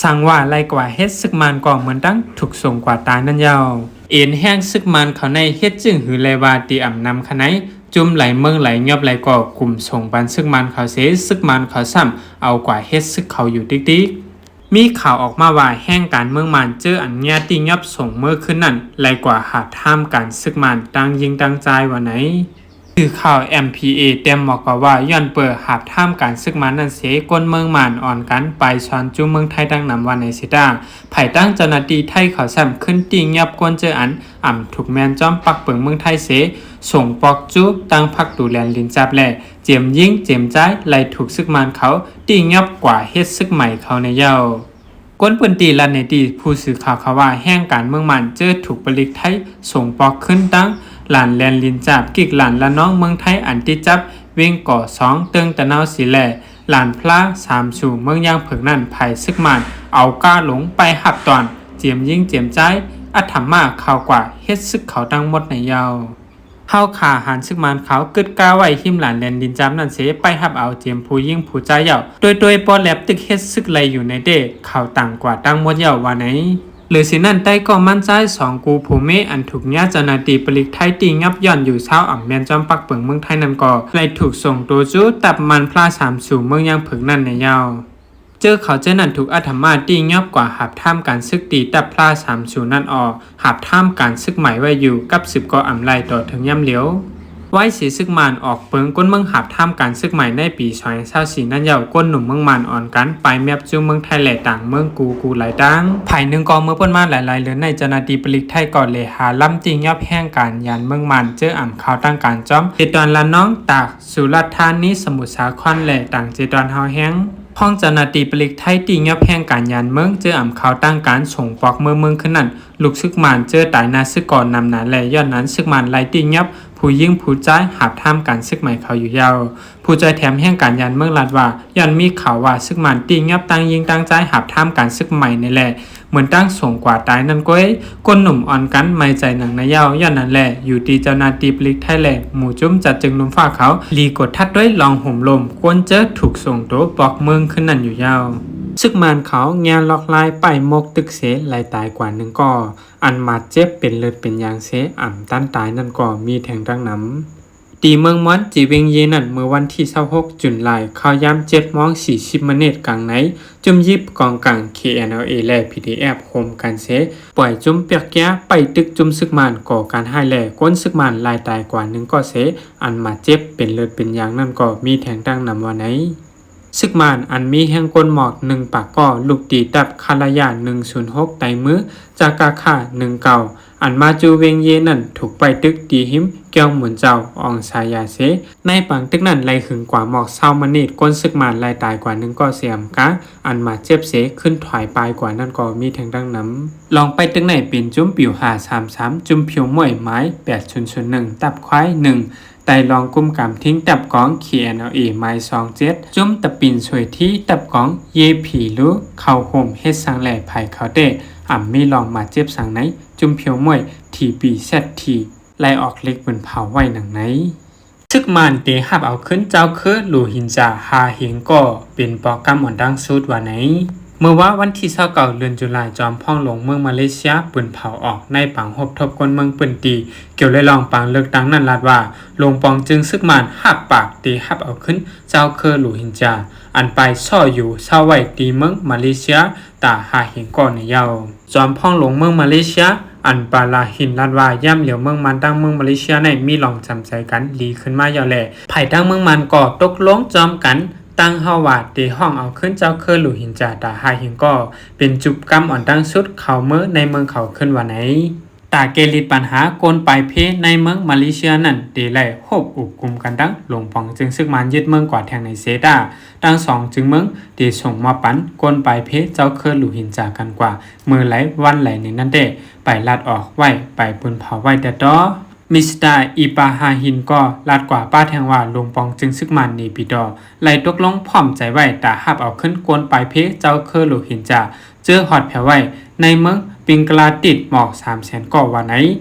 ທາງວ່າໄລ່ກວາດເຮັດ ຊຶກມານກໍເໝືອນດັ່ງຖືກສົ່ງກວາດຕາຍນັ້ນເຍົາ. ເອັນແຮງຊຶກມານເຂົາໃນເຮັດຈຶ່ງຫືໄລ່ວ່າ ຕີອຳນຳຂະໄນ ຈຸ່ມໄຫຼເມືອງໄຫຼຍອບໄຫຼກໍກຸມສົ່ງບັນຊຶກມານເຂົາເສ ຊຶກມານເຂົາຊ້ຳເອົາກວາດເຮັດຊຶກເຂົາຢູ່ຕິກໆ. ມີຂ່າວອອກມາວ່າ ແຮງການເມືອງມານເຈີອັນຍາດຕິຍອບສົ່ງເມືອຄືນນັ້ນ ໄລ່ກວາດຫາບຖາມການຊຶກມານ ທັງຍິງທັງຊາຍວ່າໃນ. ສື່ຂ່າວ ເອັມພີເອ ແຕ້ມບອກກວ່າ ຍ້ອນເປີຫາບຖາມການຊຶກມານນັ້ນເສ ຄົນເມືອງມານອ່ອນກັນໄປຊອນຈຸເມືອງໄທຕັ້ງນຳວ່າໃນເສຕາ ພາຍຫຼັງເຈົ້າໜ້າທີ່ໄທເຂົາຊ້ຳຂຶ້ນຕິຍອບຄົນເຈີອັນອຳທຸກແມ່ນຈອມປັກເປິງເມືອງໄທເສ ສົ່ງປອກຈຸຕັ້ງພັກດູແລນລິນຈັບ ແລະ ເຈມຍິງເຈມຊາຍໄລ່ຖືກຊຶກມານເຂົາຕິຍອບກວາດເຮັດຊຶກໃໝ່ເຂົາໃນເຍົາ. ຄົນພື້ນທີ່ລາດໃນທີ່ຜູ້ສື່ຂ່າວເຂົາວ່າ ແຮງການເມືອງມານເຈີຖືກປະລິກໄທສົ່ງປອກຂຶ້ນຕັ້ງລານແລ່ນລິນຈາບ ກິກລານລະນອງເມືອງໄທ ອັນຕິດກັບເວັງກໍສອງ ເຕີງຕະນາວສີແລ ລານພລາສາມຊູ ເມືອງຢ່າງເຜິກນັ້ນ ພາຍຊຶກມານເອົາກ້າຫຼົງໄປຮັບຕອນ ເຈມຍິງເຈມຊາຍ ອາດທຳມາເຂົ້າກວາດເຮັດຊຶກເຂົາທັງໝົດໃນເຍົາ. ເຮົາຂ້າຫານຊຶກມານເຂົາກຶດກ້າໄວ້ຮິມລານແລ່ນລິນຈາບນັ້ນເສ ໄປຮັບເອົາເຈມຜູ້ຍິງຜູ້ຊາຍເຍົາ ໂດຍໂດຍບໍ່ແລບຕຶກເຮັດຊຶກໄລ່ຢູ່ໃນເດ ເຂົາຕັ້ງກວາດທັງໝົດເຍົາວ່າໃນ. ຫຼືຊິນັ້ນໄຕ້ກໍມັນຊາຍສອງກູຜົວເມ ອັນຖືກຍາດເຈົ້າໜ້າທີ່ປະລິກໄທຕິຍອບຍ້ອນຢູ່ຊາວອຳແມ່ນຈອມປັກເປິງເມືອງໄທນັ້ນກໍໄດ້ຖືກສົ່ງໂຕຈຸຕັບມັນພລາສາມຊູ ເມືອງຢ່າງເຜິກນັ້ນໃນເຍົາ. ເຈີເຂົາເຈີນັ້ນຖືກອາດທຳມາຕິຍອບກວາດຫາບຖາມການຊຶກ ຕີຕັບພລາສາມສູນນັ້ນອອກ ຫາບຖາມການຊຶກໃໝ່ໄວ້ຢູ່ ກັບສືບກໍອຳໄລ່ຕໍ່ເຖິງຍາມຫຼຽວ. ໄວ້ເສຊຶກມານອອກເປິງກົນເມືອງຫາບຖາມການຊຶກໃໝ່ໃນປີສອງພັນຊາວສີ່ນັ້ນເຍົາ ຄົນໜຸ່ມເມືອງມານອ່ອນກັນໄປແມັບຈຸເມືອງໄທ ແລະ ຕ່າງເມືອງກູກູຫຼາຍຕ່າງ. ພາຍໜຶ່ງກໍເມື່ອພົ້ນມາຫຼາຍໆເດືອນໃນ ເຈົ້າໜ້າທີ່ປະລິກໄທກໍໄດ້ຫາລຳຕິຍອບແຮງການຍານເມືອງມານ ເຈີອຳເຂົ້າຕັ້ງການຈອມ ເຈດອນລະນອງ ຕາກ ສຸລາດທານີ ສະໝຸດສາຄອນ ແລະ ຕ່າງເຈດອນຮາວແຮງ. ຂອງເຈົ້າໜ້າທີ່ປະລິກໄທຕິຍອບແຮງການຍານເມືອງ ເຈີອຳເຂົ້າຕັ້ງການສົ່ງປອກເມືອງເມືອງຄືນນັ້ນ ລູກຊຶກມານເຈີຕາຍໜ້າຊຶກກໍນຳໜາແລ ຍ້ອນນັ້ນຊຶກມານໄລ່ຕິຍອບຜູ້ຍິງຜູ້ຊາຍຫາບຖາມການຊຶກໃໝ່ເຂົາຢູ່ເຍົາ. ຜູ້ຊ່ວຍແຖມແຮງການຍານເມືອງລາດວ່າ ຍ້ອນມີຂ່າວວ່າຊຶກມານຕິຍອບທັງຍິງທັງຊາຍຫາບຖາມການຊຶກໃໝ່ນີ້ແລ ເໝືອນຕັ້ງສົ່ງກວາດຕາຍນັ້ນກ້ວຍ ຄົນໜຸ່ມອ່ອນກັນໄໝ້ໃຈໜັງໃນເຍົາ ຍ້ອນນັ້ນແລ ຢູ່ທີ່ເຈົ້າໜ້າທີ່ປະລິກໄທ ແລະ ໝູ່ຈຸ້ມຈັດຈຶ່ງລຸ່ມຟ້າເຂົາ ຫຼີກວດທັດດ້ວຍລອງໂຮມລົມ ຄວນເຈີຖືກສົ່ງໂຕປອກເມືອງຄືນນັ້ນຢູ່ເຍົາ. ຊຶກມານເຂົາແຍ່ລອກລາຍປ້າຍໝົກຕຶກເສ ໄລ່ຕາຍກວ່າໜຶ່ງກໍ ອັນບາດເຈັບເປັນເລືອດເປັນຢາງເສ ອຳຕັນຕາຍນັ້ນກໍມີແທງຕັ້ງນຳ. ທີ່ເມືອງມອນ ຈີເວັງເຢນັ້ນ ເມື່ອວັນທີຊາວຫົກ ຈຸນລາຍ ເຂົ້າຍາມເຈັດໂມງສີ່ສິບມາເນດກາງໃນ ຈຸ້ມຍິບກອງກາງ KNLA ແລະ PDF ໂຮມກັນເສ ປ່ອຍຈຸ້ມປຽກແກ້ໄປຕຶກຈຸ້ມຊຶກມານກໍ່ການຮ້າຍ ແລະ ຄົນຊຶກມານລາຍຕາຍກວ່າໜຶ່ງກໍເສ ອັນບາດເຈັບເປັນເລືອດເປັນຢາງນັ້ນກໍມີແທງຕັ້ງນຳວ່າໃນ. ຊຶກມານອັນມີແຮງກົນໝອກໜຶ່ງປາກກໍ ລຸກຕີຕັບຄາລະຍາໜຶ່ງສູນຫົກ ໄຕມື ຈາກາຄາໜຶ່ງເກົ້າ ອັນມາຈຸເວັງເຢນັ້ນ ຖືກໄປຕຶກຕີຫິມແກ້ວໝູນເຈົ້າອອງສາຍາເສ ໃນປາງຕຶກນັ້ນໄລ່ຫຶງກວ່າໝອກຊາວມາເນດ ຄົນຊຶກມານລາຍຕາຍກວ່າໜຶ່ງກໍເສອຳກາ ອັນບາດເຈັບເສຂຶ້ນຖອຍປາຍກວ່ານັ້ນກໍມີແທງດັ່ງນຳ. ລອງໄປຕຶກໃນເປັນຈຸ້ມປິວຫ້າສາມສາມ ຈຸ້ມຜິວມ້ວຍໝາຍແປດສູນສູນໜຶ່ງ ຕັບຄວາຍໜຶ່ງ ໄຕ່ລອງກຸມກຳທິງຕັບກອງ KNLA ໝາຍສອງເຈັດ ຈຸ້ມຕະປິນຊ່ວຍທີຕັບກອງ ເຢຜີລູ ເຂົ້າໂຮມເຮັດສັງແລໄຜເຂົ້າເຕະ ອຳມີລອງບາດເຈັບສັງໃນ ຈຸ້ມຜິວມ້ວຍ ທີບີແຊັດທີ ໄລ່ອອກລິກປືນເຜົາໄວ້ໜັງໃນ. ຊຶກມານເຕະຮັບເອົາຄືນເຈົ້າເຄີໂລຫິນຈາຫ້າເຮງກໍ ເປັນປອກກຳອັນດັງສຸດວ່າໃນ. ເມື່ອວານວັນທີຊາວເກົ້າ ເດືອນຈຸລາຍ ຈອມພອງຫຼວງເມືອງມາເລເຊຍ ປືນເຜົາອອກໃນປາງຮົບທົບຄົນເມືອງພື້ນທີ່ ກ່ຽວລະລອງປາງເລືອກຕັ້ງນັ້ນລາດວ່າ ຫຼວງປອງຈຶ່ງຊຶກມານຮັບປາກເຕະຮັບເອົາຄືນເຈົ້າເຄີໂລຫິນຈາ ອັນໄປສໍ້ຢູ່ເຊົ່າໄວ້ທີ່ເມືອງມາເລເຊຍ ຕາຫ້າເຮງກໍໃນເຍົາ. ຈອມພອງຫຼວງເມືອງມາເລເຊຍ ອັນປາລາຫິນ ລາດວ່າ ຍາມຫຼຽວເມືອງມານ ທັງເມືອງມາເລເຊຍໃນມີລອງຈຳໃຈກັນດີຂຶ້ນມາເຍົາແລ ພາຍທາງເມືອງມານກໍຕົກລົງຈອມກັນ ຕັ້ງເຮົາວ່າເຕະຮ້ອງເອົາຄືນເຈົ້າເຄີໂລຫິນຈາ ຕາຫ້າເຮງກໍ ເປັນຈຸບກຳອັນດັງສຸດເຂົ້າເມືອງໃນເມືອງເຂົາຄືນວ່າໃນ. ຕາແກ້ລິດບັນຫາກົນປາຍເພໃນເມືອງມາເລເຊຍນັ້ນ ເຕໄລ່ຮົບອຸບກຸມກັນດັ່ງ ຫຼວງປອງຈຶ່ງຊຶກມານຍຶດເມືອງກວ່າແທງໃນເຊຕາ ທັງສອງຈຶ່ງເມືອງເຕສົ່ງມອບປັນກົນປາຍເພເຈົ້າເຄີໂລຫິນຈາກັນກວ່າ ມື້ໄຫຼວັນໄຫຼໃນນັ້ນເຕ ໄປລັດອອກໄວ້ ໄປປືນເຜົາໄວ້ແຕ່ຕໍ່. ມິສຕາ ອີປາຮາຫິນ ກໍລາດກວ່າປ້າແທງວ່າ ຫຼວງປອງຈຶ່ງຊຶກມານເນປີດໍ ໄລ່ຕົກລົງພ້ອມໃຈໄວ້ ຕາຮັບເອົາຄືນກົນປາຍເພເຈົ້າເຄີໂລຫິນຈາ ເຈີຮອດແຜວໄວ້ໃນເມືອງປິງກະລາຕິດໝອກສາມແສນກໍວ່າໃນ.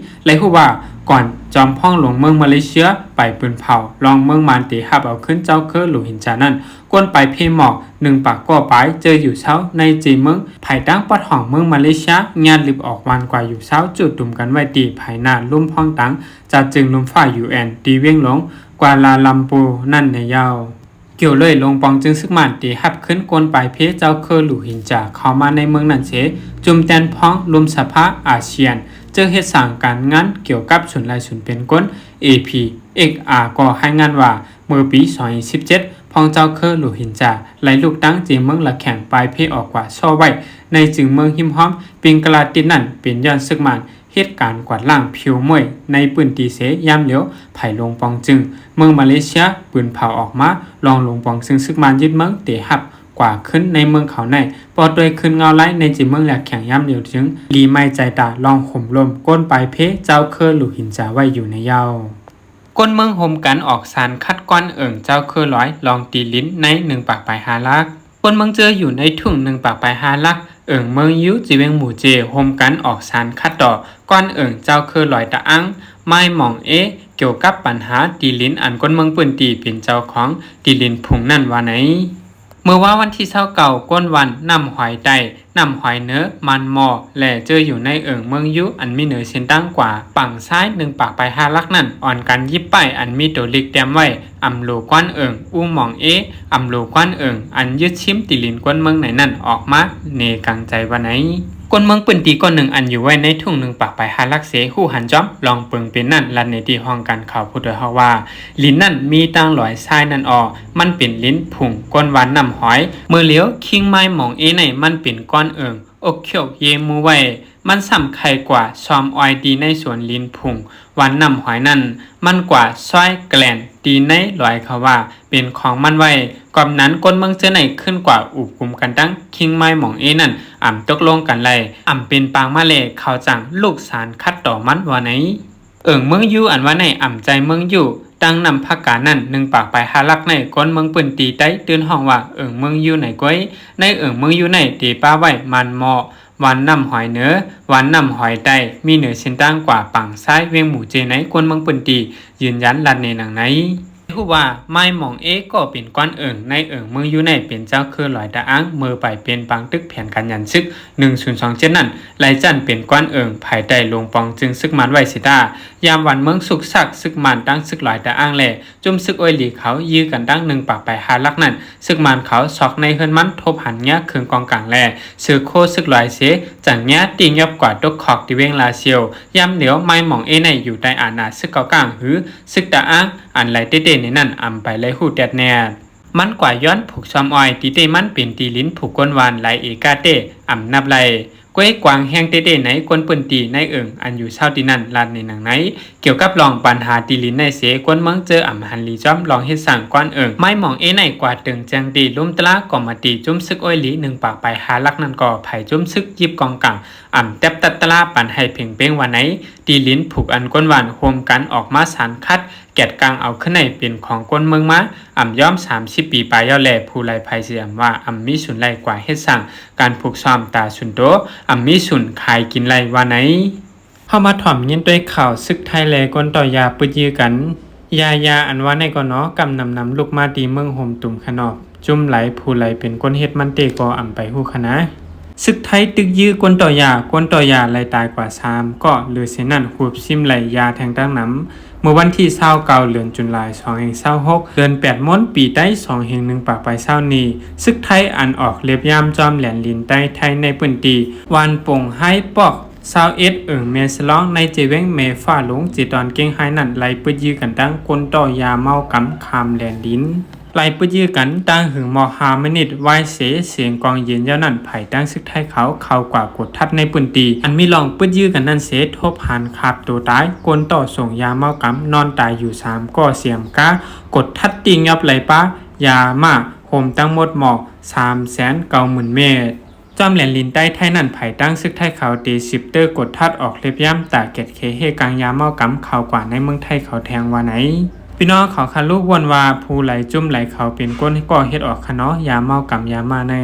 ໄລ່ຮູ້ວ່າ ກ່ອນຈອມພອງຫຼວງເມືອງມາເລເຊຍໄປປືນເຜົາ ລອງເມືອງມານເຕຮັບເອົາຄືນເຈົ້າເຄີໂລຫິນຈານັ້ນ ຄົນປາຍເພໝອກ ໜຶ່ງປາກກໍປາຍ ເຈີຢູ່ເຊົາໃນຈີເມືອງ ພາຍຕາງປອດຫ້ອງເມືອງມາເລເຊຍ ຍາດລິບອອກວານກວ່າຢູ່ເຊົາ ຈູດຕຸມກັນໄວ້ທີ່ພາຍໜ້າລຸ່ມພອງຕັງ ຈາດຈຶ່ງລຸ່ມຟ້າ ຢູເອັນ ທີ່ວຽງຫຼວງກວາລາລຳປູນັ້ນແນຍາວ. ກ່ຽວເລີຍ ໂລງປອງຈຶ່ງຊຶກມານ ທີ່ຮັບຄືນຄົນປາຍເພເຈົ້າເຄີໂຣຮິນຈາ ເຂົ້າມາໃນເມືອງນັ້ນເສ ຈຸ່ມແຕ່ນພ້ອງ ລຸ່ມສະພາອາຊຽນ ເຈີເຮັດສ້າງການງານກ່ຽວກັບສູນຫຼາຍສູນເປັນຄົນ ເອພີ ເອັກອາ ກໍລາຍງານວ່າ ເມື່ອປີສອງພັນສິບເຈັດ ພວກເຈົ້າເຄີໂຣຮິນຈາ ໄລ່ລຸກຕັ້ງຈີເມືອງລະແຂ່ງ ປາຍເພອອກກວ່າຊໍ້ໄວ້ ໃນຈີເມືອງຮິມຮ່ອມ ປິງກະລາຕິດນັ້ນ ເປັນຍ້ອນຊຶກມານ ເຮັດການກວາດລ້າງຜິວມວຍໃນພື້ນທີ່ເສ ຍາມດຽວ ພາຍໂລງປອງຈຶ່ງເມືອງມາເລເຊຍ ປືນເຜົາອອກມາ ລອງໂລງປອງຈຶ່ງຊຶກມານຍຶດເມືອງ ເຕະຮັບກວາຄືນໃນເມືອງເຂົາໃນ ບໍ່ດ້ວຍຄືນເງົາລາຍໃນຈີເມືອງລະແຂ່ງ ຍາມດຽວຈຶ່ງລີໄມ້ໃຈຕາ ລອງໂຫມລົມ ໂກນປາຍເພເຈົ້າເຄີໂຣຮິນຈາໄວ້ຢູ່ໃນຍາວ. ຄົນເມືອງໂຮມກັນອອກສານຂັດກ້ອນເອີ່ງເຈົ້າເຄີລອຍ ລອງຕີດິນໃນໜຶ່ງປາກປາຍຫ້າຫຼັກ. ຄົນເມືອງເຈີຢູ່ໃນທຸງໜຶ່ງປາກປາຍຫ້າຫຼັກ ເອີ່ງເມືອງຢູ ຈີເວງໝູເຈ ໂຮມກັນອອກສານຂັດຕໍ່ ກ້ອນເອີ່ງເຈົ້າເຄີລອຍຕະອາງ ໄມ້ໝອງເອ ກ່ຽວກັບບັນຫາທີ່ດິນ ອັນຄົນເມືອງພື້ນທີ່ເປັນເຈົ້າຂອງທີ່ດິນພຸງນັ້ນວ່າໃນ. ເມື່ອວານວັນທີຊາວເກົ້າ ຄົນວັນນ້ຳຫອຍໃຕ້ ນ້ຳຫອຍເໜືອ ມັນມໍ ແລະ ເຈີຢູ່ໃນເອີ່ງເມືອງຢູ ອັນມີເໜືອເສັ້ນທາງກວ່າປາງຊາຍ ໜຶ່ງປາກປາຍຫ້າຫຼັກນັ້ນ ອ່ອນກັນຫຍິບປ້າຍອັນມີໂຕເລກແຕ້ມໄວ້ ອຳໂລກ້ອນເອີ່ງ ອູ່ໝອງເອ ອຳໂລກ້ອນເອີ່ງ ອັນຍຶດຊິມທີ່ດິນຄົນເມືອງໃນນັ້ນອອກມາເນກາງໃຈວ່າໃນ. ຄົນເມືອງພື້ນທີ່ຄົນໜຶ່ງ ອັນຢູ່ໄວ້ໃນທຸງໜຶ່ງປາກປາຍຫ້າຫຼັກເສ ຮູ້ຫັນຈອມລອງເປິງເປັນນັ້ນ ລັດໃນທີ່ຫ້ອງການຂ່າວຜູ້ໂດຍຮອດວ່າ ດິນນັ້ນມີຕັ້ງລອຍຊາຍນັ້ນອອ ມັນເປັນດິນພຸງ ຄົນວັນນ້ຳຫອຍ ເມື່ອຫຼຽວຄີງໄມ້ໝອງເອໃນ ມັນເປັນກ້ອນເອີ່ງ ອົກຄຽວເຢໝູໄວ້ ມັນຊ້ຳໄຄກວ່າຊອມອອຍ ທີ່ໃນສວນລິນພຸງວັນນ້ຳຫອຍນັ້ນ ມັນກວ່າຊອຍແກລນ ທີ່ໃນລອຍເຂົາວ່າເປັນຂອງມັນໄວ້. ກອບນັ້ນ ຄົນເມືອງເຈີໃນຂຶ້ນກວ່າອຸບກຸມກັນຕັ້ງຄີງໄມ້ໝອງເອນັ້ນ ອຳຕົກລົງກັນໄດ້ ອຳເປັນປາງມາແລ ເຂົາຈັ່ງລຸກສານຂັດຕໍ່ມັນວ່າໃນ. ເອີ່ງເມືອງຢູອັນວ່າໃນ ອຳໃຈເມືອງຢູ ຕັ້ງນ້ຳພາການັ້ນ ໜຶ່ງປາກປາຍຫ້າຫຼັກໃນ ຄົນເມືອງພື້ນທີ່ໃຕ້ຕື່ນຮ້ອງວ່າ ເອີ່ງເມືອງຢູໃນກ້ວຍ ໃນເອີ່ງເມືອງຢູໃນ ເຕປາໄວ້ມັນເໝາະ ວັນນ້ຳຫອຍເໜືອ ວັນນ້ຳຫອຍໃຕ້ ມີເໜືອເສັ້ນທາງກວ່າປາງຊາຍ ວຽງໝູເຈໃນ ຄົນເມືອງພື້ນທີ່ຢືນຢັນລັດໃນໜັງໃນ. ຮູ້ວ່າໄມ້ໝອງເອກໍເປັນກ້ອນເອີ່ງ ໃນເອີ່ງເມືອງຢູໃນ ເປັນເຈົ້າເຄີລອຍຕະອາງ ເມີໄປເປັນປາງຕຶກແຜນການຍານຊຶກ ໜຶ່ງສູນສອງເຈັດນັ້ນ ໄລ່ຈັນເປັນກ້ອນເອີ່ງ ພາຍໃຕ້ໂລງປອງຈຶ່ງຊຶກມານໄວ້ເສຍຕາ ຍາມວັນເມືອງສຸກຊາກ ຊຶກມານຕັ້ງຊຶກລອຍຕະອາງແລ ຈຸ່ມຊຶກໂອຍຫຼີເຂົາຢື້ກັນຕັ້ງໜຶ່ງປາກປາຍຫ້າຫຼັກນັ້ນ ຊຶກມານເຂົາຊອກໃນເຮືອນມັນ ພົບຫັນເຫຍື່ອເຄື່ອງກອງກາງແລ ເສື້ອໂຄຊຶກລອຍເສ ຈັ່ງເຫຍື່ອຕີ້ຫຍັບກວ່າຕົກຄອກທີ່ວຽງລາຊຽວ. ຍາມດຽວໄມ້ໝອງເອໃນຢູ່ໃຕ້ອານາຊຶກເກົາກາງ ຫຼື ຊຶກຕະອາງ ອັນໄລ່ເຕະໆໃນນັ້ນ ອຳໄປໄລ່ຮູ້ແຕດແນດ ມັນກວ່າຍ້ອນຜູກຊອມອອຍ ທີ່ເຕະມັນເປັນທີ່ດິນຜູກຄົນວານຫຼາຍເອກາເຕ ອຳນັບໄລ່ ກວຍກວາງແຮງເຕະໆໃນ ຄົນພື້ນທີ່ໃນເອີ່ງ ອັນຢູ່ເຊົ່າທີ່ນັ້ນ ລາດໃນໜັງໃນ ກ່ຽວກັບລ່ອງບັນຫາທີ່ດິນໃນເສ ຄົນເມືອງເຈີອຳຫັນຫຼີຈອມ ລອງເຮັດສ້າງກ້ອນເອີ່ງ ໄມ້ໝອງເອໃນກວ່າເຕີງແຈ້ງຕີ ລຸມຕະລາກອມມະຕິ ຈຸ່ມຊຶກໂອຍຫຼີ ໜຶ່ງປາກປາຍຫ້າຫຼັກນັ້ນກໍ ໃຜຈຸ່ມຊຶກຢິບກອງກາງ ອຳແຕັບຕັດຕະລາ ປັນໃຫ້ເພັງເປັງວ່າໃນ ທີ່ດິນຜູກອັນຄົນວານໂຮມກັນອອກມາສານຂັດ ແກດກາງເອົາຄືນໃນເປັນຂອງຄົນເມືອງມາ ອຳຍອມສາມສິບປີປາຍແລ້ວແລ ຜູ້ໄລ່ໄພຊິອຳວ່າ ອຳມີສູນໄລ່ກວ່າເຮັດສ້າງ ການຜູກຊອມຕາສູນໂຕ ອຳມີສູນຂາຍກິນໄລ່ວ່າໃນ. ເຮົາມາຖອມຍິນໂຕຍຂ່າວ ຊຶກໄທແລກົນຕໍ່ຢາປຶດຢື້ກັນ ຢາ ຢາອັນວ່າໃນກໍໜໍ ກຳນຳນຳລຸກມາຕີເມືອງໂຮມຕຸມຂະໜອບ ຈຸ່ມໄຫຼ ຜູ້ໃດເປັນຄົນເຮັດມັນເຕກໍອຳໄປຮູ້ຂະນາ. ຊຶກໄທຕຶກຢື້ກົນຕໍ່ຢາ ຄົນຕໍ່ຢາໄລ່ຕາຍກວ່າສາມກໍ ຫຼືເຊັ່ນນັ້ນ ຮູບຊິມໄລ່ຢາແທງຕັ້ງນຳ. ເມື່ອວັນທີຊາວເກົ້າ ເດືອນຈຸລາຍ ສອງພັນຊາວຫົກ ເດືອນແປດມົນ ປີໄຕ ສອງພັນໜຶ່ງປາຍຊາວນີ້ ຊຶກໄທອັນອອກເລັບຍາມຈອມແດນດິນໃຕ້ໄທໃນພື້ນທີ່ ວານປົງໄຮປອກ ຊາວເອັດ ເອີ່ງແມ່ສະລອງ ໃນເຈແວງແມ່ຟ້າຫຼົງ ເຈຕອນເກງໄຮນັ້ນ ໄລ່ປຶດຢື້ກັນຕັ້ງ ຄົນຕໍ່ຢາເມົາກຳຂ້າມແດນດິນ ໄລ່ປຶດຢື້ກັນຕັ້ງຫຶງໝອກຫ້າມະນິດ ວາຍເສ ສຽງກອງເຢັນ ຍາວນັ້ນ ພາຍຕັ້ງຊຶກໄທເຂົາເຂົ້າກວ່າກົດທັດໃນພື້ນທີ່ ອັນມີລ່ອງປຶດຢື້ກັນນັ້ນເສ ພົບຫັນຄາບໂຕຕາຍ ຄົນຕໍ່ສົ່ງຢາເມົາກຳນອນຕາຍຢູ່ສາມກໍ ສຽມກາ ກົດທັດຕີຫຍັບໄລ່ປາ ຢາມ້າ ໂຮມທັງໝົດໝອກ ສາມແສນເກົ້າໝື່ນເມັດ. ຈອມແດນດິນໃຕ້ໄທນັ້ນ ພາຍຕັ້ງຊຶກໄທເຂົາເຕສືບເຕີກົດທັດອອກເລັບຍາມ ຕາແກດເຂເຮກາງຢາເມົາກຳເຂົ້າກວ່າໃນເມືອງໄທເຂົາແທງວ່າໃນ. ພີ່ນ້ອງເຂົາຄາລຸວົນວ່າ ຜູ້ໃດຈຸ່ມໃດເຂົາເປັນຄົນກໍ່ເຮັດອອກຂະໜໍ ຢາເມົາກຳຢາມ້າໃນ.